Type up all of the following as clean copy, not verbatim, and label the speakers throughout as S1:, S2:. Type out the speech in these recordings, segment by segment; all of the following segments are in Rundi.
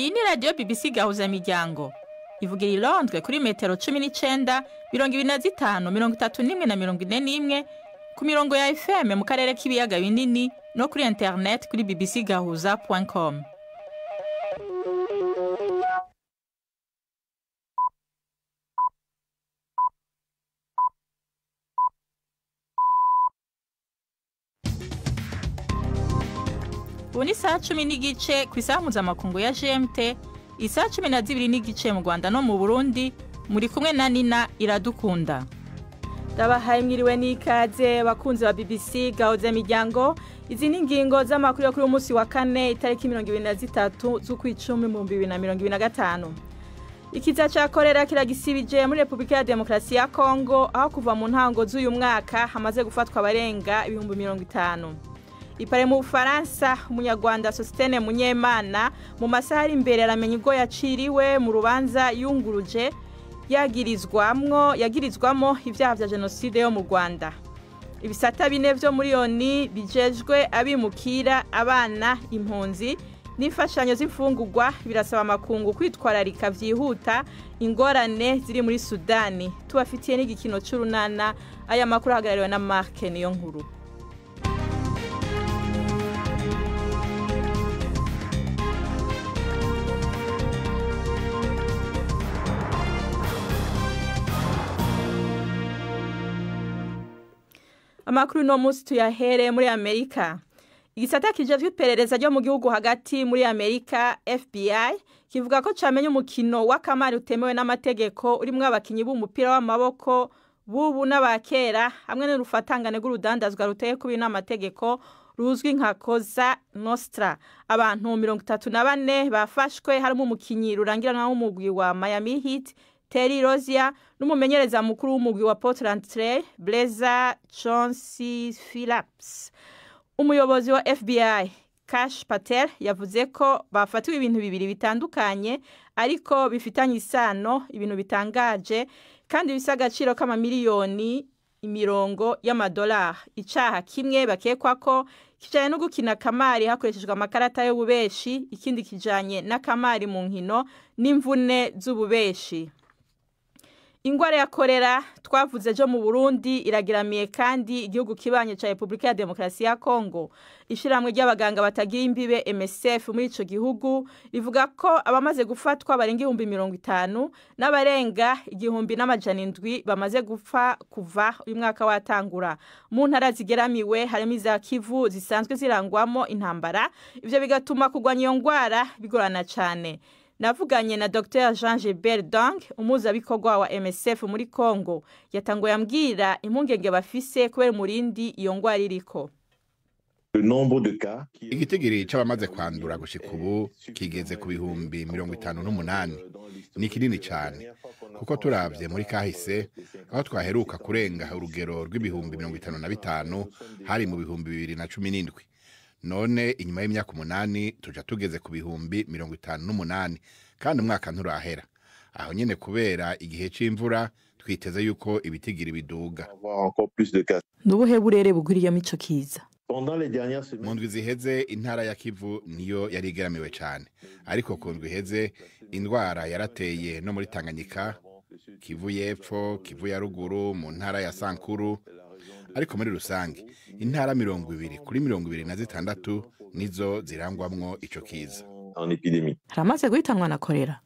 S1: Iyi ni radiyo BBC Gahuzamiryango ivugira i Londres kuri metero 19, 25, 31 na 41 ku mirongo ya FM mu karere k'ibiyaga binini no kuri internet kuri bbcgahuza.com. Ubu ni saa 10:15 ku isaha mpuzamakungu ya GMT, isaha 12:15 mu Rwanda no mu Burundi, muri kumwe na Nina Iradukunda. Ndabahaye mwiriwe n'ikaze bakunzi ba BBC Gahuzamiryango. Izi ni ingingo z'amakuru yo kuri uyu munsi wa kane, itariki 23 z'ukwicumi mu 2025. Ikiza ca korera kiragisibije muri Republika ya Demokarasi ya Kongo, aho kuva mu ntango z'uyu mwaka hamaze gufatwa abarenga 50,000. Ipare mu Bufaransa, umunyarwanda Sosthène Munyemana mu masaha ari imbere aramenya ubwo yaciriwe mu rubanza yunguruje yagirizwamo ivyaha vya jenoside yo mu Rwanda. Ibisata bine vyo muri ONU bijejwe abimukira, abana, impunzi n'imfashanyo z'imfungurwa birasaba amakungu kwitwararika vyihuta ingorane ziri muri Sudani. Tubafitiye n'igikino c'urunana. Aya makuru ahagarariwe na Mark Niyonkuru. Amakuru no musi tuyahere muri Amerika. Igisata kijejwe iperereza ryo mu gihugu hagati muri Amerika FBI kivuga ko camenye umukino w'akamari utemewe n'amategeko urimwo abakinyi b'umupira w'amaboko bubu n'abakera hamwe n'urufatangane rw'urudandazwa ruteye kubi n'amategeko ruzwi nka Cosa Nostra. Abantu 34 bafashwe, harimo umukinyi rurangiranwa w'umugwi wa Miami Heat Terry Rozier n'umumenyereza mukuru w'umugwi wa Portland Trail Blazer Chauncey Phillips. Umuyobozi wa FBI Kash Patel yavuze ko bafatiwe ibintu bibiri bitandukanye ariko bifitanye isano, ibintu bitangaje kandi bisa agaciro k'amamiliyoni imirongo y'amadolari. Icaha kimwe bakekwa ko kijanye no gukina kamari hakoreshejwe amakarata y'ububeshi, ikindi kijanye n'akamari mu nkino n'imvune z'ububeshi. Ingwara ya korera twavuze ejo mu Burundi iragiramiye kandi igihugu kibanye ca Republika ya Demokarasi ya Kongo. Ishirahamwe ry'abaganga batagira imbibe MSF muri ico gihugu rivuga ko abamaze gufatwa barenga 50,000 n'abarenga 1,700 bamaze gupfa kuva uyu mwaka watangura. Mu ntara zigeramiwe harimo iza Kivu zisanzwe zirangwamo intambara, ivyo bigatuma kugwanya iyo ngwara bigorana cane. Navuganye na Dr Jean Gilbert Dang, umuhuzabikorwa wa MSF muri Kongo. Yatanguye ambwira impungenge bafise kubera umurindi iyo ngwara iriko.
S2: Igitigiri c'abamaze kwandura gushika ubu kigeze ku 58,000. Ni kinini cane kuko turavye muri kahise aho twaheruka kurenga urugero rw'ibihumbi 55 hari mu 2017. None inyuma y'imyaka 8 tuja tugeze ku 58,000 kandi umwaka nturahera. Aho nyene kubera igihe c'imvura twiteze yuko ibitigiri biduga.
S1: Nubuhe burere bugwiriyemo ico kiza?
S2: Mu ndwi ziheze intara ya Kivu niyo yari igeramiwe cane, ariko ku ndwi iheze indwara yarateye no muri Tanganyika, Kivu y'epfo, Kivu ya ruguru, mu ntara ya Sankuru. Ariko muri rusange intara 20 kuri 26 nizo zirangwamwo ico kiza.
S1: Haramaze guhitanwa na korera.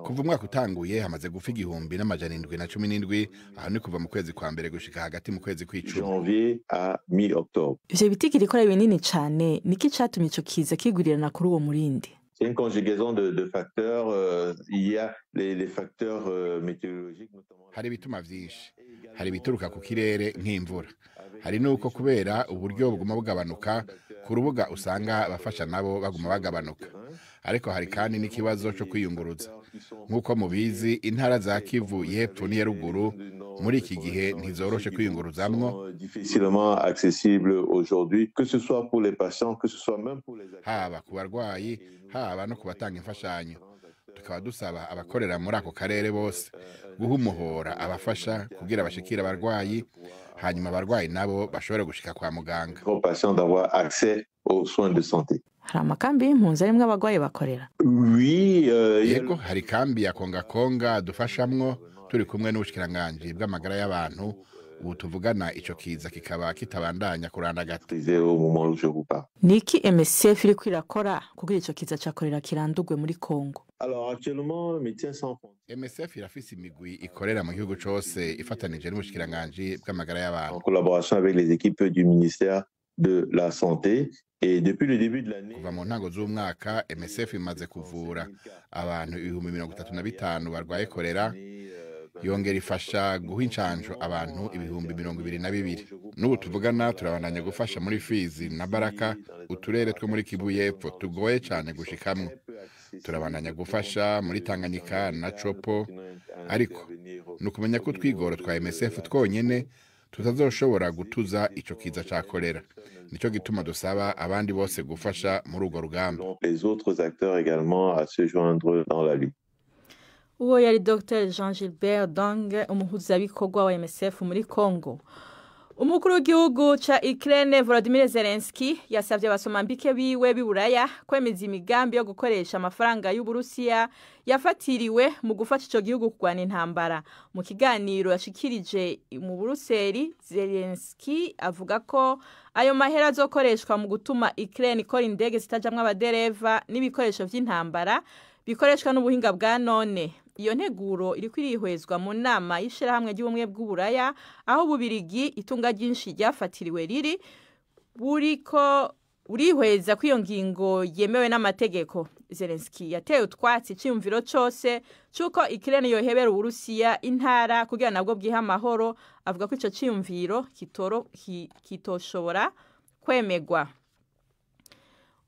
S2: Kuva umwaka utanguye hamaze gufa 1,717, aho ni kuva mu kwezi kwa mbere gushika hagati mu kwezi kw'icumi.
S1: Ivyo bitigiri ko ari binini cane, niki catumye ico kiza kigurirana kuri uwo murindi?
S3: C'est une conjugaison de facteurs. Il y a les facteurs météorologiques notamment.
S2: Hari ibituma vyinshi, hari ibituruka ku kirere nk'imvura, hari nuko kubera uburyo buguma bugabanuka ku rubuga usanga abafasha nabo baguma bagabanuka. Ariko hari kandi n'ikibazo co kwiyunguruza. Nk'uko mubizi, intara za Kivu y'epfo n'iya ruguru muri iki gihe ntizoroshe kwiyunguruzamwo,
S3: difficilement accessible aujourd'hui, que ce soit pour les patients, que ce soit même pour les
S2: haba ku barwayi, haba no ku batanga imfashanyo. Tukaba dusaba abakorera muri ako karere bose guha umuhora abafasha kugira bashikire abarwayi, hanyuma abarwayi nabo bashobore gushika kwa muganga.
S3: Aux patients d'avoir accès aux soins de santé.
S1: Hari amakambi y'impunzi arimwo abagwayi bakorera?
S3: Oui, il y a
S2: Yego, hari kambi ya Kongakonga dufashamwo turi kumwe n'ubushikiranganji bw'amagara y'abantu. Ubu tuvugana ico kiza kikaba kitabandanya kurandagata.
S3: Maîtrisé au moment où je vous parle.
S1: Niki MSF iriko irakora kugira ico kiza ca korera kirandurwe muri Kongo?
S3: Alors actuellement, Médecins sans frontières
S2: MSF irafise imigwi ikorera mu gihugu cose ifatanije n'ubushikiranganji bw'amagara y'abantu.
S3: En collaboration avec les équipes du ministère de la Santé. Et depuis le début de l'année,
S2: Kuva mu ntango z'umwaka, MSF imaze kuvura abantu 35 000 barwaye korera, yongera ifasha guha incanco abantu 22 000. N'ubu tuvugana turabandanya gufasha muri Fizi na Baraka, uturere two muri Kivu y'Epfo tugoye cane gushikamwo. Turabandanya gufasha muri Tanganyika na Tshopo, ariko ni ukumenya ko utwigoro twa MSF twonyene tutazoshobora gutuza ico kiza ca korera. Nico gituma dusaba abandi bose gufasha muri urwo rugamba.
S3: Les autres acteurs également à se joindre dans la lutte.
S1: Uwo yari Dr Jean Gilbert Dong, umuhuzabikorwa wa MSF muri Congo. Umukuru w'igihugu ca Ukraine Volodymyr Zelensky yasavye abasomambike biwe b'iburaya kwemeza imigambi yo gukoresha amafaranga y'Uburusiya yafatiriwe mu gufasha ico gihugu kurwana intambara. Mu kiganiro yashikirije mu Buruseli, Zelensky avuga ko ayo mahera azokoreshwa mu gutuma Ukraine ikora indege zitajamwo abadereva n'ibikoresho vy'intambara bikoreshwa n'ubuhinga bwa none. Iyo nteguro iriko irihwezwa mu nama y'ishirahamwe ry'ubumwe bw'Uburaya, aho Ububirigi, itunga ryinshi ryafatiriwe riri, buriko burihweza ko iyo ngingo yemewe n'amategeko. Zelensky yateye utwatsi iciyumviro cose c'uko Ukraine yohebera Uburusiya intara kugira nabwo bwiha amahoro, avuga ko ico ciyumviro kitoshobora kwemegwa.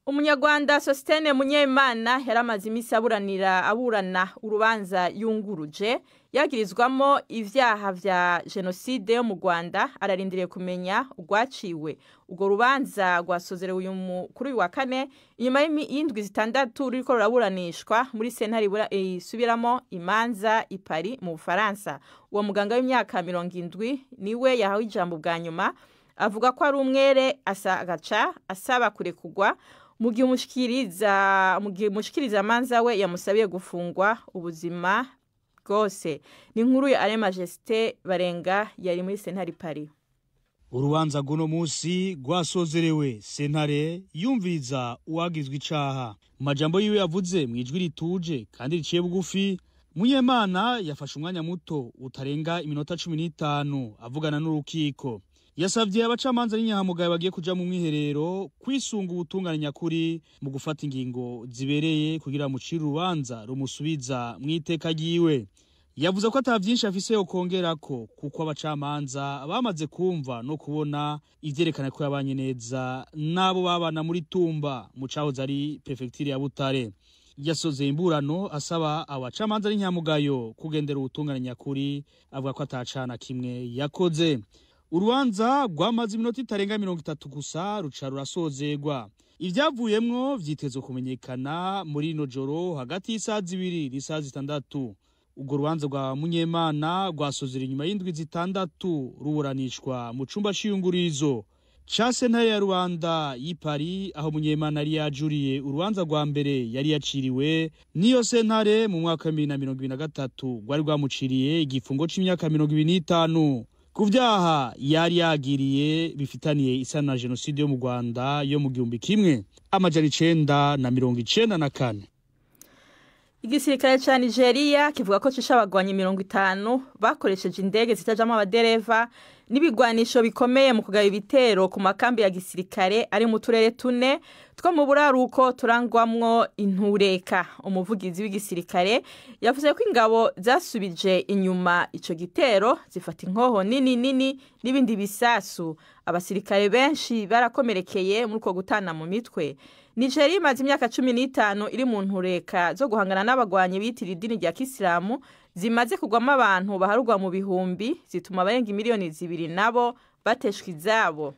S1: Umunyarwanda Sostene Munyemana yaramaze imisi aburana urubanza yunguruje yagirizwamo ivyaha vya jenoside yo mu Rwanda, ararindiriye kumenya urwaciwe. Urwo rubanza rwasozerewe kuri uyu wa kane inyuma y'indwi 6 ruriko ruraburanishwa muri sentare isubiramo imanza i Paris mu Bufaransa. Uwo muganga w'imyaka 70 niwe yahawe ijambo bwa nyuma, avuga ko ari umwere, agaca asaba kurekugwa mu gihe umushikiriza amanza we yamusabiye gufungwa ubuzima bwose. Ni inkuru ya Alain Majesté Barenga yari muri sentare Paris.
S4: Urubanza rw'uno munsi rwasozerewe sentare yumviriza uwagizwe icaha. Mu majambo yiwe yavuze mu ijwi rituje kandi riciye bugufi, Munyemana yafashe umwanya muto utarenga iminota 15 avugana n'urukiko. Yasavye abacamanza n'inyankamugayo bagiye kuja mu mwiherero kwisunga ubutungane nyakuri mu gufata ingingo zibereye kugira mucire urubanza rumusubiza mu iteka ryiwe. Yavuze ko ata vyinshi afise yo kongerako, kuko abacamanza bamaze kumva no kubona ivyerekana ko yabanye neza n'abo babana muri Tumba mu cahoze ari prefecture ya Butare. Yasozeye imburano asaba abacamanza n'inyankamugayo kugendera ubutungane nyakuri, avuga ko atacana kimwe yakoze. Urubanza rwamaze iminota itarenga 30 gusa ruca rurasozegwa. Ivyavuyemwo vyitezwe kumenyekana muri rino joro hagati y'isaha 2 n'isaha 6. Urwo rubanza rwa Munyemana rwasozera inyuma y'indwi 6 ruburanishwa mu cumba c'iyungurizo ca sentare ya rubanda y'i Paris, aho Munyemana yari yajuriye urubanza rwa mbere yari yaciriwe n'iyo sentare mu mwaka wa 2023, rwari rwamuciriye igifungo c'imyaka 25 ku vyaha yari yagiriye bifitaniye isano na jenoside yo mu Rwanda yo mu 1994.
S1: Igisirikare ca Nigeria kivuga ko cishe abagwanyi 50 bakoresheje indege zitajamwo abadereva n'ibigwanisho bikomeye mu kugaba ibitero ku makambi ya gisirikare ari mu turere tune two mu buraruko turangwamwo intureka. Umuvugizi w'igisirikare yavuze ko ingabo zasubije inyuma ico gitero, zifata inkoho nini nini n'ibindi bisasu. Abasirikare benshi barakomerekeye muri uko gutana mu mitwe. Nigeria imaze imyaka 15 iri mu ntureka zo guhangana n'abagwanyi bitira idini rya Kisilamu, zimaze kugwamo abantu baharugwa mu bihumbi, zituma abarenga 2 miliyoni nabo bateshwa izabo.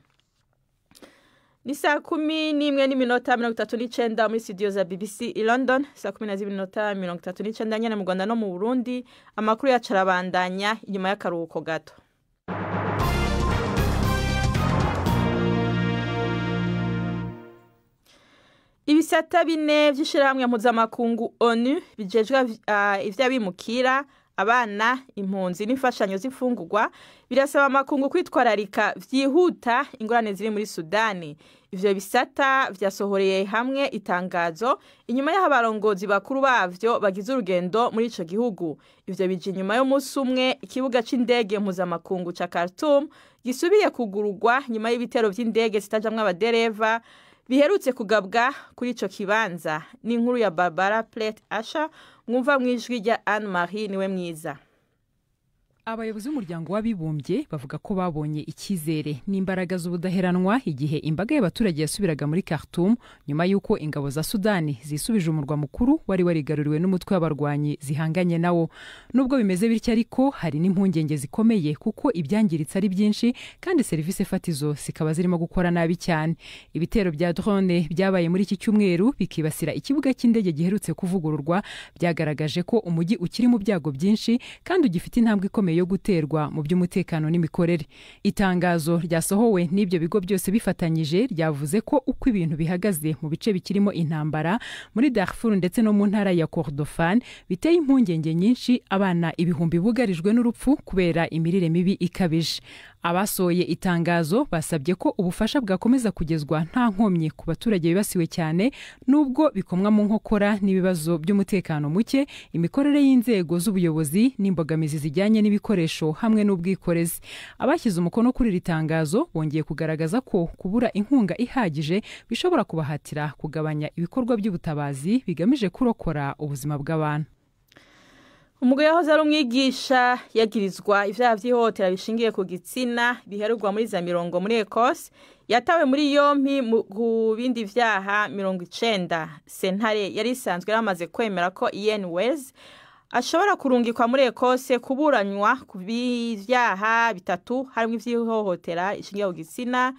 S1: Ni saa 11:39 muri studio za BBC i London, saa 12:39 nyene mu Rwanda no mu Burundi. Amakuru yacu arabandanya inyuma y'akaruhuko gato. Ibisata bine vy'ishirahamwe mpuzamakungu ONU bijejwe ivy'abimukira, abana, impunzi n'imfashanyo z'imfungurwa birasaba amakungu kwitwararika vyihuta ingorane ziri muri Sudani. Ivyo bisata vyasohoreye hamwe itangazo inyuma y'aho abarongozi bakuru bavyo bagize urugendo muri ico gihugu. Ivyo bije inyuma y'umunsi umwe ikibuga c'indege mpuzamakungu ca Khartoum gisubiye kugururwa nyuma y'ibitero vy'indege zitajamwo abadereva biherutse kugabwa kuri ico kibanza. Ni inkuru ya Barbara Plett Asha mwumva mwijwi rya Anne Marie niwe mwiza.
S5: Abayobozi b'umuryango w'abibumbye bavuga ko babonye icyizere n'imbaraga z'ubudaheranwa igihe imbaga y'abaturage yasubiraga muri Khartoum nyuma y'uko ingabo za Sudani zisubije umurwa mukuru wari warigaruriwe n'umutwe w'abarwanyi zihanganye nawo. Nubwo bimeze bityo ariko hari n'impungenge zikomeye kuko ibyangiritse ari byinshi kandi serivisi fatizo zikaba zirimo gukora nabi cyane. Ibitero bya drone byabaye muri iki cyumweru bikibasira ikibuga cy'indege giherutse kuvugururwa byagaragaje ko umujyi ukiri mu byago byinshi kandi ugifite intambwe ikomeye yo guterwa mu by'umutekano n'imikorere. Itangazo ryasohowe n'ibyo bigo byose bifatanyije ryavuze ko uko ibintu bihagaze mu bice bikirimo intambara muri Darfur ndetse no mu ntara ya Kordofan biteye impungenge nyinshi, abana ibihumbi bugarijwe n'urupfu kubera imirire mibi ikabije. Abasohoye itangazo basabye ko ubufasha bwakomeza kugezwa nta nkomyi ku baturage bibasiwe cyane nubwo bikomwa mu nkokora n'ibibazo by'umutekano muke, imikorere y'inzego z'ubuyobozi n'imbogamizi zijyanye n'ibikoresho hamwe n'ubwikorezi. Abashyize umukono kuri iri tangazo bongeye kugaragaza ko kubura inkunga ihagije bishobora kubahatira kugabanya ibikorwa by'ubutabazi bigamije kurokora ubuzima bw'abantu.
S1: Umugore yahoze ari umwigisha yagirizwa ivyaha vy'ihohotera bishingiye ku gitsina biherurwa muri za mirongo muri Ecosse yatawe muri yompi ku bindi vyaha 90. Sentare yari isanzwe yaramaze kwemera ko Ian Wells ashobora kurungikwa muri Ecosse kuburanywa ku vyaha bitatu harimo ivy'ihohotera ishingiye ku gitsina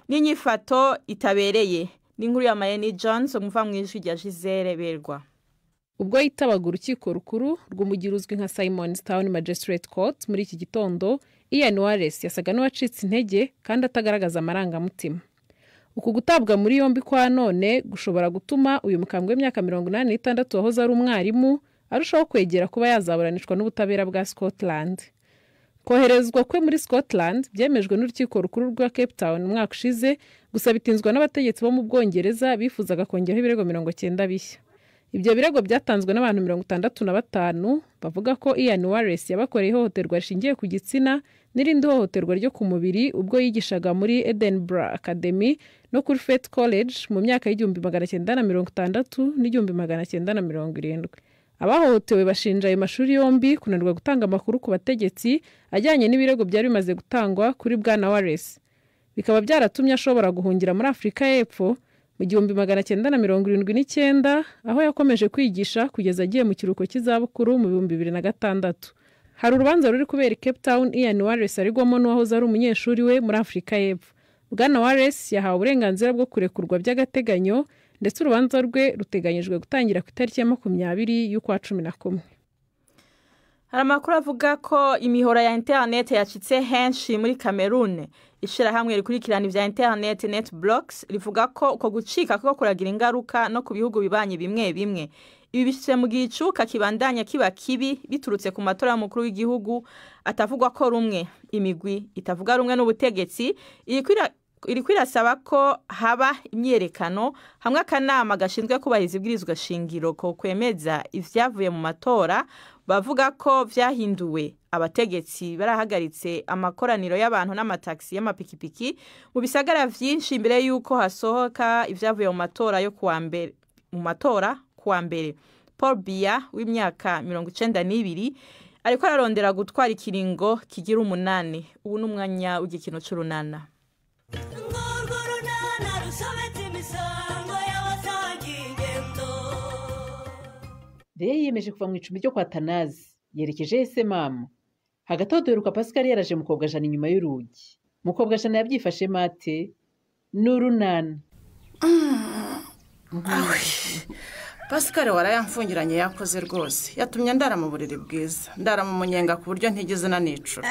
S1: n'inyifato itabereye. N'inkuru ya Mayeni Jones umuva mw'ijwi rya Gisele Berwa.
S6: Ubwo yitabaga urukiko rukuru rw'umujyi ruzwi nka Simonstown Magistrate Court muri iki gitondo, Ian Wallace yasaga n'uwacitse intege kandi atagaragaza amarangamutima. Uku gutabwa muri yombi kwa none gushobora gutuma uyu mukambwe w'imyaka 86 wahoze ari umwarimu arushaho kwegera kuba yazaburanishwa n'ubutabera bwa Scotland. Koherezwa kwe muri Scotland byemejwe n'urukiko rukuru rwa Cape Town umwaka ushize, gusa bitinzwa n'abategetsi bo mu Bwongereza bifuzaga kongeraho ibirego 90 bishya. Ibyo birego byatanzwe n'abantu 65 bavuga ko Ian Wallace yabakoreye ihohoterwa rishingiye ku gitsina n'irindi hohoterwa ryo ku mubiri ubwo yigishaga muri Edinburgh Academy no kuri Fate College mu myaka y'1960 n'1970. Abahohotewe bashinja ayo mashuri yombi kunanirwa gutanga amakuru ku bategetsi ajyanye n'ibirego byari bimaze gutangwa kuri Bwana Wallace, bikaba byaratumye ashobora guhungira muri Afurika y'Epfo mu 1979 aho yakomeje kwigisha kugeza agiye mu kiruhuko cy'izabukuru mu 2006. Hari urubanza ruri kubera Cape Town Ian Wallace arigwamo n'uwahoze ari umunyeshuri we muri Afurika y'Epfo. Bwana Wallace yahawe uburenganzira bwo kurekurwa by'agateganyo ndetse urubanza rwe ruteganyijwe gutangira ku itariki ya 20 y'ukwa 11.
S1: Hari amakuru avuga ko imihora ya internet yacitse henshi muri Cameroon. Ishirahamwe rikurikirana ivya internet NetBlocks rivuga ko uko gucika kuko kuragira ingaruka no ku bihugu bibanyi bimwe bimwe. Ibi bishitse mu gicuka kibandanya kiba kibi biturutse ku matora y'umukuru w'igihugu atavugwa ko rumwe. Imigwi itavuga rumwe n'ubutegetsi iriko irasaba ko haba imyerekano hamwe akanama gashinzwe kubahiriza ibwirizwa shingiro ko kwemeza ivyavuye mu matora bavuga ko vyahinduwe. Abategetsi barahagaritse amakoraniro y'abantu n'amataxi y'amapikipiki mu bisagara vyinshi imbere yuko hasohoka ivyavuye mu matora yo kuwa mbere. Mu matora kuwa mbere Paul Biya w'imyaka 92 ariko ararondera gutwara ikiringo kigira 8. Ubu n'umwanya w'igikino c'urunana.
S7: Leya yiyemeje kuva mu icumbi ryo kwa Tanazi yerekeje ese mama. Hagati aho duheruka Pascal yaraje mukobwa Jana inyuma y'urugi. Mukobwa Jana yabyifashe mate n'urunana.
S8: Pascal warayamfungiranye yakoze rwose yatumye ndara mu buriri bwiza ndara mu munyenga ku buryo ntigeze nanicura.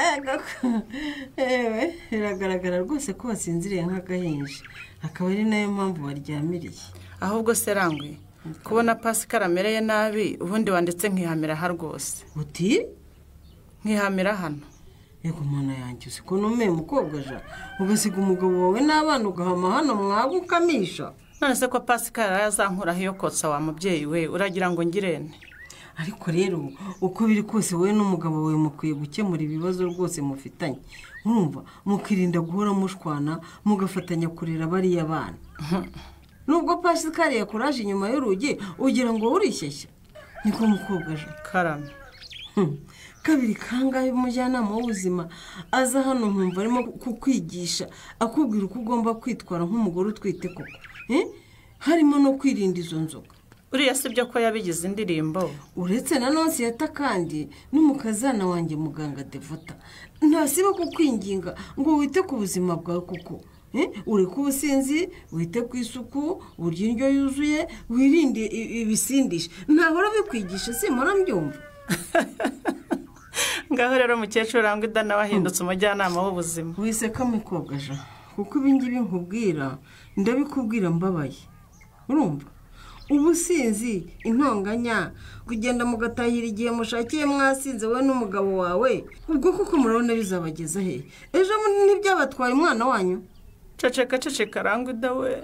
S9: Ewe biragaragara rwose ko wasinziriye nk'agahinja akaba ari nayo mpamvu waryamiriye.
S8: Ahubwo se rangwe kubona Pascal amereye nabi ubundi wanditse nkihamira ha rwose.
S9: Uti
S8: nkihamira hano?
S9: Yego mana yanjye, uzi ko numeye mukobwa ja ugasiga umugabo wawe n'abana ugahama hano mwagukamisha.
S8: None se ko Pascal yazankuraho iyo kotsa wa mubyeyi we, uragira ngo ngirene?
S9: Ariko rero uko biri kose wowe n'umugabo wawe mukwiye gukemura ibibazo rwose mufitanye, urumva, mukirinda guhora mushwana, mugafatanya kurera bariya bana. Nubwo Pascal yakuraje inyuma y'urugi ugira ngo urishyeshya. Niko mukobwa ja.
S8: Karame.
S9: Kabiri kangahe umujyanama w'ubuzima aza hano nkumva arimo kukwigisha akubwira uko ugomba kwitwara nk'umugore utwite koko, harimo no kwirinda izo nzoga.
S8: Uriya si byo ko yabigize indirimbo.
S9: Uretse na Nonsiyata kandi n'umukazana wanjye muganga Devota ntasiba kukwinginga ngo wite ku buzima bwawe kuko ureke ubusinzi, wite ku isuku, urye indyo yuzuye, wirinde ibisindisha. Ntahora bikwigisha simpora mbyumva.
S8: Ngaho rero mukecuru rangwa idana wahindutse umujyanama w'ubuzima.
S9: Wiseka mukobwa ja, kuko ibingibi nkubwira ndabikubwira mbabaye. Urumva, ubusinzi, intonganya, kugenda mugatahira igihe mushakiye mwasinze wowe n'umugabo wawe, ubwo kuko murabona bizabageza he? Ejo ntibyabatwaye umwana wanyu.
S8: Ceceka ceceka rangwa idawe.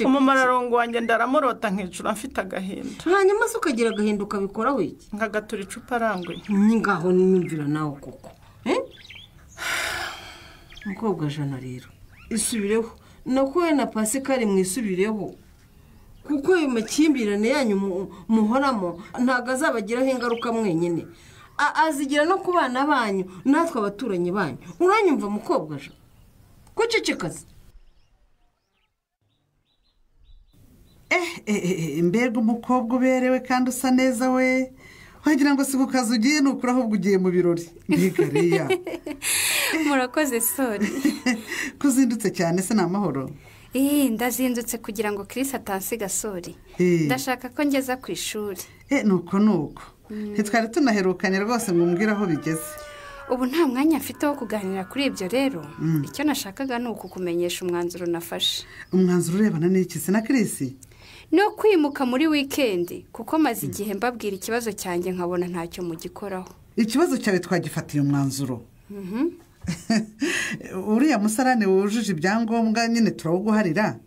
S8: Umumararongo wanjye ndaramurota nkicura mfite agahinda.
S9: Hanyuma se ukagira agahinda ukabikoraho iki?
S8: Nkagatura icupa rangwe.
S9: Ngaho ninyumvira nawe koko. Mukobwa jana rero isubireho, nako we na Pascal mwisubireho, kuko ayo makimbirane yanyu muhoramo ntabwo azabagiraho ingaruka mwenyine, azigira no ku bana banyu natwe abaturanyi banyu. Uranyumva mukobwa ja? Kucecekaza.
S10: Mbega umukobwa uberewe kandi usa neza we, wagira ngo si ku kazi ugiye ni ukuri ahubwo ugiye mu birori. Mbega Reya.
S11: Murakoze sori.
S10: Kuzindutse cyane se ni amahoro?
S11: Ndazindutse kugira ngo Chris atansiga sori. Ndashaka ko ngeza ku ishuri.
S10: Nuko nuko ntitwari tunaherukanye rwose ngo umbwire aho bigeze.
S11: Ubu nta mwanya mfite wo kuganira kuri ibyo rero. Icyo nashakaga ni ukukumenyesha umwanzuro nafashe.
S10: Umwanzuro urebana n'iki se na Chris?
S11: No kwimuka muri wikendi, kuko maze igihe mbabwira ikibazo cyanjye nkabona ntacyo mugikoraho.
S10: Ikibazo cyawe twagifatiye umwanzuro. Uriya musarane wujuje ibyangombwa nyine turawuguharira.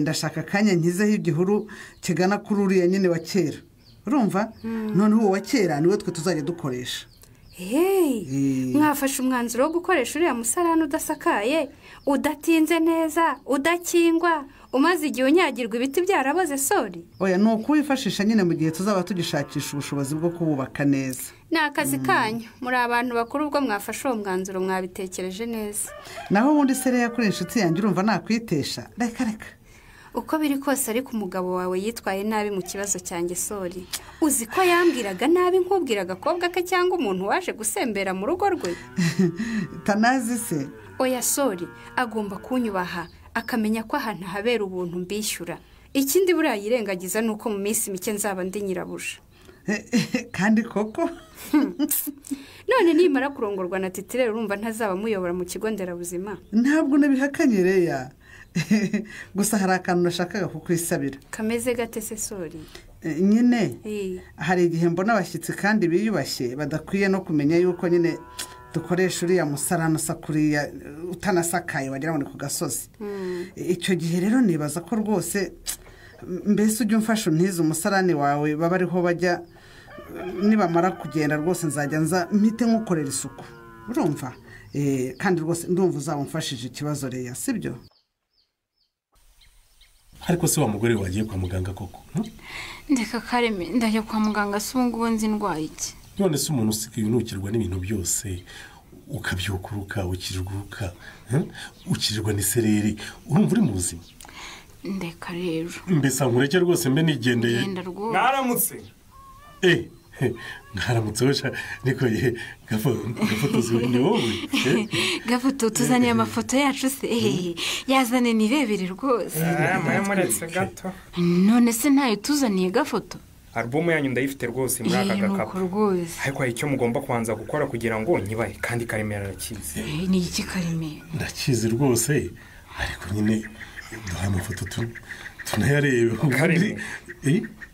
S10: Ndashaka akanya nkizeho igihuru kigana kuri uriya nyine wa kera. Urumva? Noneho uwo wa kera niwe twe tuzajya dukoresha.
S11: Mwafashe umwanzuro wo gukoresha uriya musarane udasakaye, udatinze neza, udakingwa, umaze igihe unyagirwa ibiti byaraboze sori.
S10: Oya, ni ukuwifashisha nyine mu gihe tuzaba tugishakisha ubushobozi bwo kuwubaka neza.
S11: Ni akazi kanyu, muri abantu bakuru ubwo mwafashe uwo mwanzuro mwabitekereje neza.
S10: Naho ubundi se Reya kuri inshuti yanjye urumva nakwitesha? Reka reka.
S11: Uko biri kose ariko umugabo wawe yitwaye nabi mu kibazo cyanjye sori. Uzi ko yambwiraga nabi nkubwira agakobwa ke cyangwa umuntu waje gusembera mu rugo rwe?
S10: Tanazi se?
S11: Oya sori, agomba kunyubaha akamenya ko ahantu habera ubuntu mbishyura. Ikindi buriya yirengagiza ni uko mu minsi mike nzaba ndi nyirabuja.
S10: Kandi koko.
S11: None nimara kurongorwa na titirere urumva ntazaba muyobora mu kigo nderabuzima?
S10: Ntabwo nabihakanye Reya. Gusa hari akantu nashakaga kukwisabira.
S11: Kameze gate se sori?
S10: Nyine hari igihe mbona abashyitsi kandi biyubashye badakwiye no kumenya yuko nyine dukoresha uriya musarane usa kuriya utanasakaye wagira ngo ni ku gasozi. Icyo gihe rero nibaza ko rwose mbese ujya umfasha untize umusarane wawe baba ariho bajya, nibamara kugenda rwose nzajya nza mpite nkukorera isuku. Urumva? Kandi rwose ndumva uzaba umfashije ikibazo Reya, sibyo?
S12: Ariko se wa mugore wagiye kwa muganga koko?
S13: Ndeka Kareme, ndajya kwa muganga se ubu ngubu nzi ndwaye iki?
S12: None se umuntu usigaye unukirwa n'ibintu byose, ukabyukuruka, ukirirwa ukirirwa n'isereri, urumva uri mu buzima?
S13: Ndeka rero.
S12: Mbese nkureke rwose mbe nigendeye.
S14: Mwaramutse.
S12: Mwaramutse we niko ye gafotozi ni wowe.
S13: Gafoto tuzaniye amafoto yacu se? Yazane nirebere rwose.
S14: Muretse gato.
S13: None se ntayo tuzaniye gafoto?
S14: Alubumu yanyu ndayifite rwose muri aka gakapu. Ariko hari icyo mugomba kubanza gukora kugira ngo nyibahe, kandi Karemera arakizi.
S13: Ni iki Karemera?
S12: Ndakizi rwose, ariko nyine duha amafoto Tunayarebe.
S14: Kareme,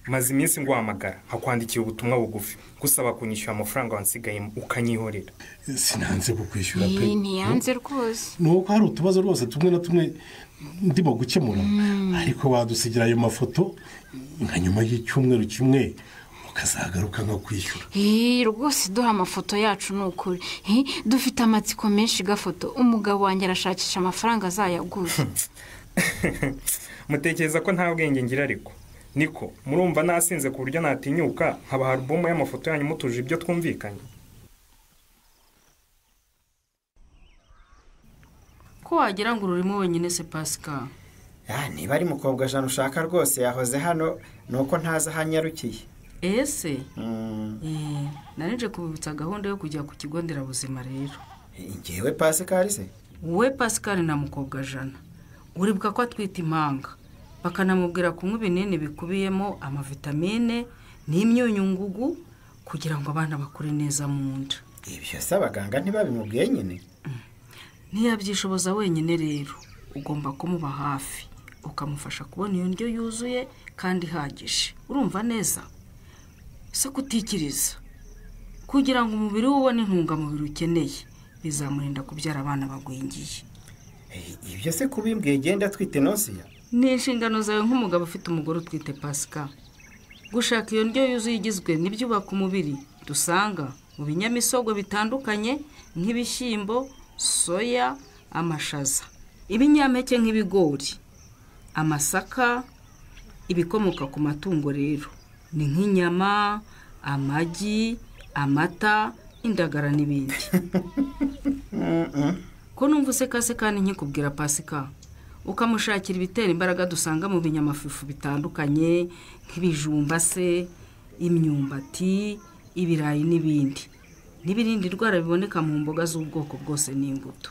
S14: maze iminsi nguhamagara nkakwandikiye ubutumwa bugufi gusaba kunyishyura amafaranga wansigayemo ukanyihorera.
S12: Sinanze kukwishyura pe.
S13: Ntiyanze rwose.
S12: Ni uko hari utubazo rwose tumwe na tumwe ndimo gukemura, ariko wadusigira ayo mafoto nka nyuma y'icyumweru kimwe ukazagaruka nka kwishyura.
S13: Rwose duha amafoto yacu ni ukuri. Dufite amatsiko menshi gafoto. Umugabo wanjye arashakisha amafaranga azayagura.
S14: Mutekereza ko nta bwenge ngira ariko niko murumva nasinze ku buryo natinyuka nkabaha alubumu y'amafoto yanyu mutuje ibyo twumvikanye.
S15: Ko wagira ngo ururimo wenyine se Pascal?
S16: Niba ari mukobwa Jana ushaka rwose yahoze hano, nuko ntazi aho anyarukiye.
S15: Ese narinje kubibutsa gahunda yo kujya ku kigo nderabuzima rero.
S16: Ngewe Pascal se?
S15: Wowe Pascal na mukobwa Jana uribuka ko atwite impanga, bakanamubwira kunywa ibinini bikubiyemo amavitamine n'imyunyungugu kugira ngo abana bakure neza mu nda.
S16: Ibyo se abaganga ntibabimubwiye nyine?
S15: Ntiyabyishoboza wenyine rero, ugomba kumuba hafi ukamufasha kubona iyo ndyo yuzuye kandi ihagije. Urumva neza? Se kutikiriza kugira ngo umubiri we ubone intungamubiri ukeneye, bizamurinda kubyara abana bagwingiye.
S16: Ibyo se kubimbwiye genda twite nosiya?
S15: Ni inshingano zawe nk'umugabo ufite umugore utwite Pascal, gushaka iyo ndyo yuzuye igizwe n'ibyubaka umubiri dusanga mu binyamisogwe bitandukanye nk'ibishyimbo, soya, amashaza, ibinyampeke nk'ibigori, amasaka, ibikomoka ku matungo rero ni nk'inyama, amagi, amata, indagara n'ibindi. Ko numva usekase kandi nkikubwira Pascal, ukamushakira ibitera imbaraga dusanga mu binyamafufu bitandukanye nk'ibijumba se, imyumbati, ibirayi n'ibindi, n'ibirinda indwara biboneka mu mboga z'ubwoko bwose n'imbuto.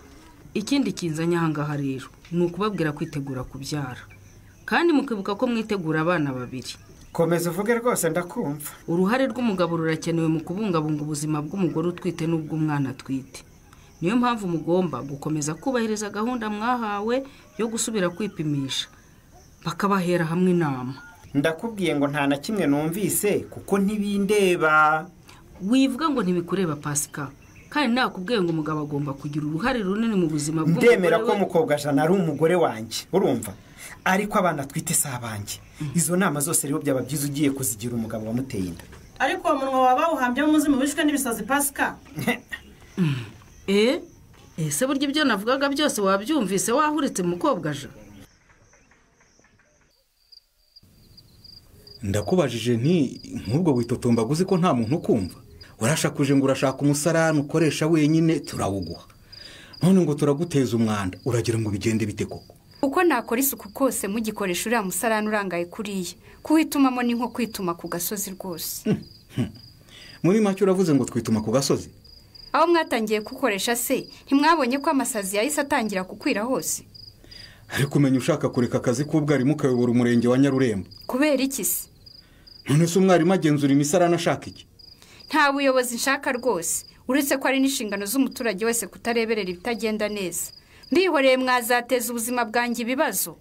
S15: Ikindi kinzanye aha ngaha rero ni ukubabwira kwitegura kubyara, kandi mukibuka ko mwitegura abana babiri.
S16: Komeza uvuge rwose ndakumva.
S15: Uruhare rw'umugabo rurakenewe mu kubungabunga ubuzima bw'umugore utwite n'ubw'umwana atwite. Niyo mpamvu mugomba gukomeza kubahiriza gahunda mwahawe yo gusubira kwipimisha, bakabahera hamwe inama.
S16: Ndakubwiye ngo nta na kimwe numvise kuko ntibindeba.
S15: Wivuga ngo ntibikureba Pascal, kandi nakubwiye ngo umugabo agomba kugira uruhare runini mu buzima bw'umugore.
S16: Ndemera ko mukobwa Jana ari umugore wanjye, urumva? Ariko abana twite si abanjye. Izo nama zose rero byaba byiza ugiye kuzigira umugabo wamuteye inda.
S8: Ariko uwo munwa waba wuhambyemo umuzimu wishwe n'ibisazi Pascal.
S15: Ese burya ibyo navugaga byose wabyumvise wahuritse mukobwa Jana?
S17: Ndakubajije nti nk'ubwo witotomba guzi ko nta muntu ukumva? Warashakuje ngo urashaka umusarani ukoresha wenyine turawuguha, none ngo turaguteza umwanda, uragira ngo bigende bite koko?
S11: Uko nakora isuku kose mugikoresha uriya musarani urangaye kuriya, kuwitumamo ni nko kwituma ku gasozi rwose.
S17: Muri make uravuze ngo twituma ku gasozi?
S11: Aho mwatangiye kukoresha se ntimwabonye ko amasazi yahise atangira kukwira hose?
S17: Ariko umenya ushaka kureka akazi k'ubwarimu ukayobora umurenge wa Nyarurembo.
S11: Kubera iki se?
S17: None se umwarimu agenzura imisarani ashaka iki?
S11: Nta buyobozi nshaka rwose, uretse ko ari n'inshingano z'umuturage wese kutareberera ibitagenda neza. Mbihoreye mwazateza ubuzima bwanjye ibibazo.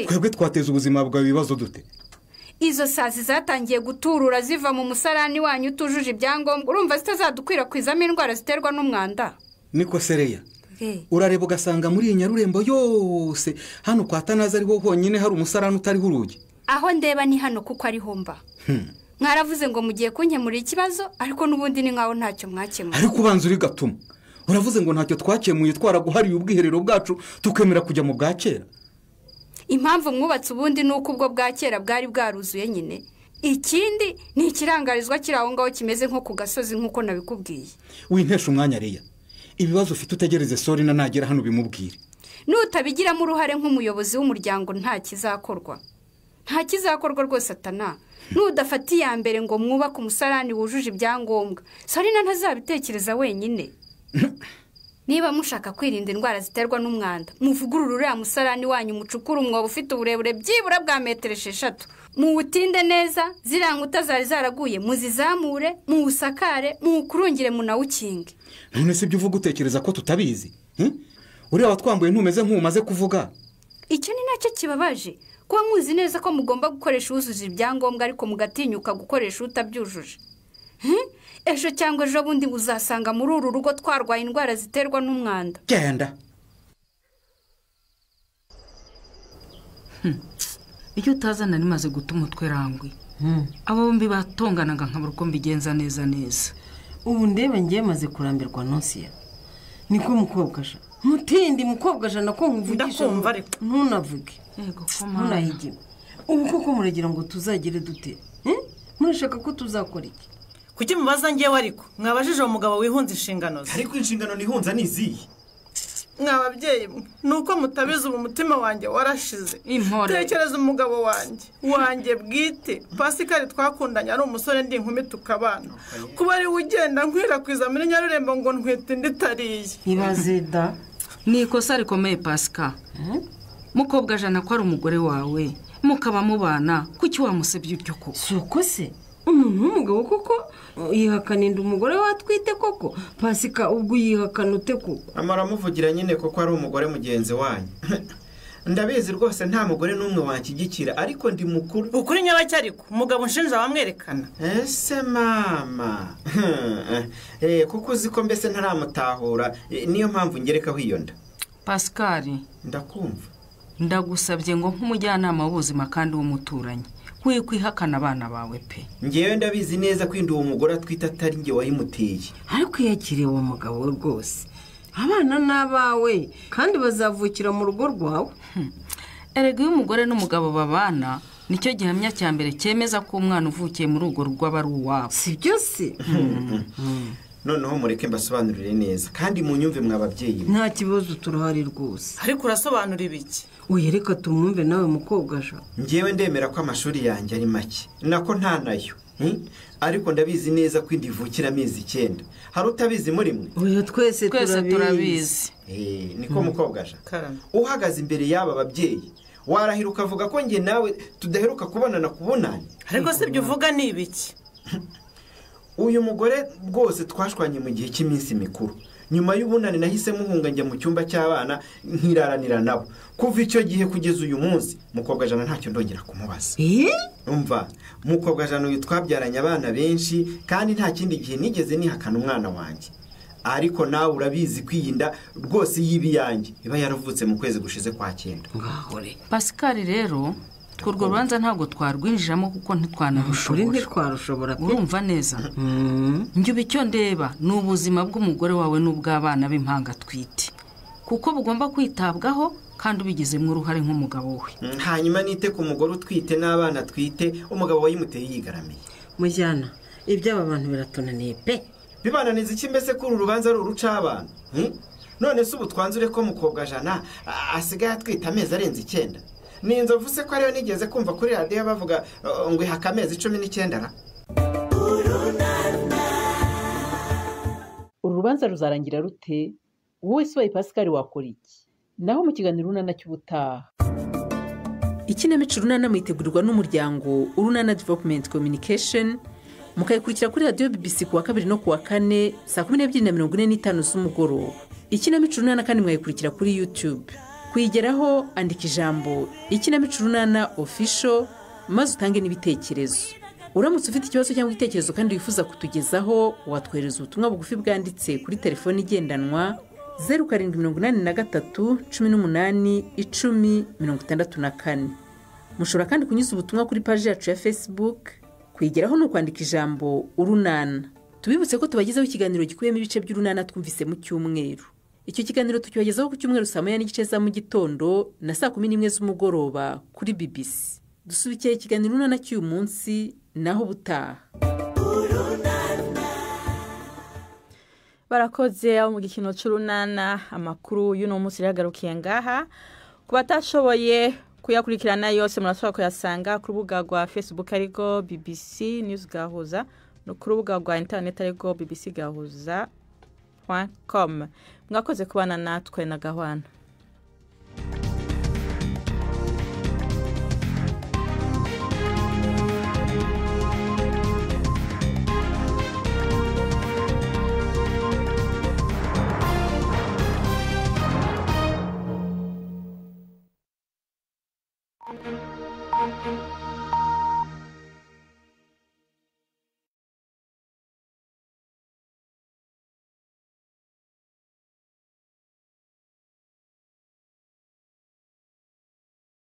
S17: Twebwe twateza ubuzima bwawe ibibazo dute?
S11: Izo sazi zatangiye guturura ziva mu musarani wanyu utujuje ibyangombwa, urumva zitazadukwirakwizamo indwara ziterwa n'umwanda?
S17: Niko Sereya, urareba ugasanga muri iyi Nyarurembo yose hano kwa Tanazi ariho honyine hari umusarani utariho urugi.
S11: Aho ndeba ni hano kuko ariho mba. Mwaravuze ngo mugiye kunkemurira ikibazo, ariko n'ubundi ni nkaho ntacyo mwakemuye.
S17: Ariko ubanza uri gatuma uravuze ngo ntacyo twakemuye, twaraguhariye ubwiherero bwacu tukemera kujya mu bwa kera.
S11: Impamvu mwubatse ubundi ni uko ubwo bwa kera bwari bwaruzuye nyine. Ikindi ni ikirangarizwa kiri aho ngaho kimeze nko ku gasozi nk'uko nabikubwiye.
S17: Wintesha umwanya Reya, ibibazo ufite utegereze Sorina nagera hano bimubwire.
S11: Nutabigiramo uruhare nk'umuyobozi w'umuryango nta kizakorwa. Nta kizakorwa rwose Atana. Nudafata iya mbere ngo mwubake umusarani wujuje ibyangombwa, Sorina ntazabitekereza wenyine. Niba mushaka kwirinda indwara ziterwa n'umwanda, muvugurure uriya musarani wanyu, mucukure umwobo ufite uburebure byibura bwa metero 6, muwutinde neza, ziriya nkuta zari zaraguye muzizamure, muwusakare, muwukurungire, munawukinge.
S17: None se ibyo uvuga utekereza ko tutabizi? Uriya watwambuye ntumeze nk'umaze kuvuga.
S11: Icyo ni nacyo kibabaje, Kuba muzi neza ko mugomba gukoresha uwujuje ibyangombwa ariko mugatinyuka gukoresha utabyujuje. Ejo cyangwa ejo bundi uzasanga muri uru rugo twarwaye indwara ziterwa n'umwanda.
S17: Genda.
S15: Icyo utazana nimaze guta umutwe rangwi. Abo bombi batonganaga nkabura uko mbigenza neza neza.
S9: Ubu ndeba ngiye maze kurambirwa Nonsiya. Niko mukobwa sha. Mutindi mukobwa jana ko nkuvugisha ntunavuge.
S15: Yego ko mama.
S9: Ntunahigime. Ubu koko muragira ngo tuzagire dute? Murashaka ko tuzakora iki?
S8: Kuki mubaza ngewe ariko? Mwabajije uwo mugabo wihunza inshingano ze.
S16: Ariko inshingano nihunza ni izihe?
S8: Mwababyeyi mwe, nuko mutabizi ubu umutima wanjye warashize. Tekereza umugabo wanjye bwite Pascal twakundanye ari umusore ndi inkumi tukabana. Kuba ari ugenda nkwirakwiza muri Nyarurembo ngo ntwite nditariye.
S9: Ibaze da.
S15: Ni ikosa rikomeye Pascal. Mukobwa jana ko ari umugore wawe, mukaba mubana, kuki wamusebye utyo koko?
S9: Suko se? Umuntu w'umugabo koko yihakana inda umugore watwite koko? Pasika ubwo yihakana ute koko?
S16: Amara muvugira nyine koko ari umugore mugenzi wanyu. Ndabizi rwose nta mugore n'umwe wanshyigikira ariko ndi mukuru.
S8: Ukuri nyabaki ariko umugabo nshinja bamwerekana.
S16: Ese mama. Kuko uzi ko mbese ntaramutahura niyo mpamvu ngerekaho iyo nda.
S15: Pascal,
S16: ndakumva.
S15: Ndagusabye ngo nk'umujyanama w'ubuzima kandi w'umuturanyi kwihakana abana bawe pe.
S16: Ngewe ndabizi neza ko inda uwo mugore atwite atari nge wayimuteye.
S9: Ariko yakiriye uwo mugabo we rwose. Abana n'abawe kandi bazavukira mu rugo rwawe.
S15: Erega iyo umugore n'umugabo babana nicyo gihamya cya mbere cyemeza ko umwana uvukiye muri urwo rugo aba ari uwabo.
S9: Si byo se?
S16: Noneho mureke mbasobanurire neza kandi munyumve mwababyeyi.
S9: Nta kibazo turahari rwose.
S8: Ariko urasobanura ibiki?
S9: Oya reka tumwumve nawe mukobwa ja.
S16: Ngewe ndemera ko amashuri yanjye ari make. Nako nta nayo. Ariko ndabizi neza ko inda ivukira amezi 9. Hari utabizi muri mwe?
S9: Oya twese turabizi.
S16: Niko mukobwa ja. Uhagaze imbere y'aba babyeyi warahira ukavuga ko nge nawe tudaheruka kubonana kubunani.
S8: Ariko se ibyo uvuga ni ibiki?
S16: Uyu mugore rwose twashwanye mu gihe cy'iminsi mikuru. Nyuma y'ubunani nahise muhunga njya mu cyumba cy'abana nkiraranira nabo. Kuva icyo gihe kugeza uyu munsi mukobwa jana ntacyo ndongera kumubaza. Umva mukobwa jana uyu twabyaranye abana benshi kandi nta kindi gihe nigeze nihakana umwana wanjye. Ariko nawe urabizi kwiyinda rwose yibi yanjye iba yaravutse mu kwezi gushize kwa 9.
S9: Ngahore.
S15: Pascal rero urwo rubanza ntabwo twarwinjiramo kuko ntitwanarushobora.
S9: Ntitwarushobora.
S15: Urumva neza? Njye icyo ndeba ni ubuzima bw'umugore wawe n'ubw'abana b'impanga twite. Kuko bugomba kwitabwaho kandi ubigizemo uruhare nk'umugabo we.
S16: Hanyuma nite ku mugore utwite n'abana twite umugabo wayimuteye yigaramiye.
S9: Mujyana iby'aba bantu biratunaniye pe.
S16: Bibananiza iki mbese ko uru rubanza ari uruca abana? None se ubu twanzure ko mukobwa jana asigaye atwite amezi arenze 9. Ni inzovu se ko ariyo nigeze kumva kuri radiyo bavuga ngo ihaka amezi 19 ra.
S7: Uru rubanza ruzarangira rute? Wowe se wayi Pascal wakora iki? Naho mu kiganiro Urunana cy'ubutaha. Ikinamico Urunana mwitegurirwa n'umuryango Urunana Development Communication, mukayikurikira kuri radiyo BBC kuwa 2 no kuwa 4 saa 12:45 z'umugoroba. Ikinamico Urunana kandi mwayikurikira kuri YouTube. Kuyigeraho andika ijambo Ikinamico Urunana official maze utange n'ibitekerezo. Uramutse ufite ikibazo cyangwa igitekerezo kandi wifuza kutugezaho, watwohereza ubutumwa bugufi bwanditse kuri telefoni igendanwa 0783 18 10 64. Mushobora kandi kunyuza ubutumwa kuri paji yacu ya Facebook. Kuyigeraho ni ukwandika ijambo Urunana. Tubibutse ko tubagezaho ikiganiro gikubiyemo ibice by'Urunana twumvise mu cyumweru. Icyo kiganiro tukibagezaho ku cyumweru saa 1:30 za mu gitondo na saa 11 z'umugoroba kuri BBC. Dusubikiye ikiganiro Urunana cy'uyu munsi naho ubutaha.
S1: Barakoze abo mu gikino cy'Urunana. Amakuru y'uno munsi yagarukiye ngaha. Ku batashoboye kuyakurikirana yose murashobora kuyasanga ku rubuga rwa Facebook ariko BBC News Gahuza no ku rubuga rwa internet ariko bbcgahuza.com. Mwakoze kubana natwe na Gahwana.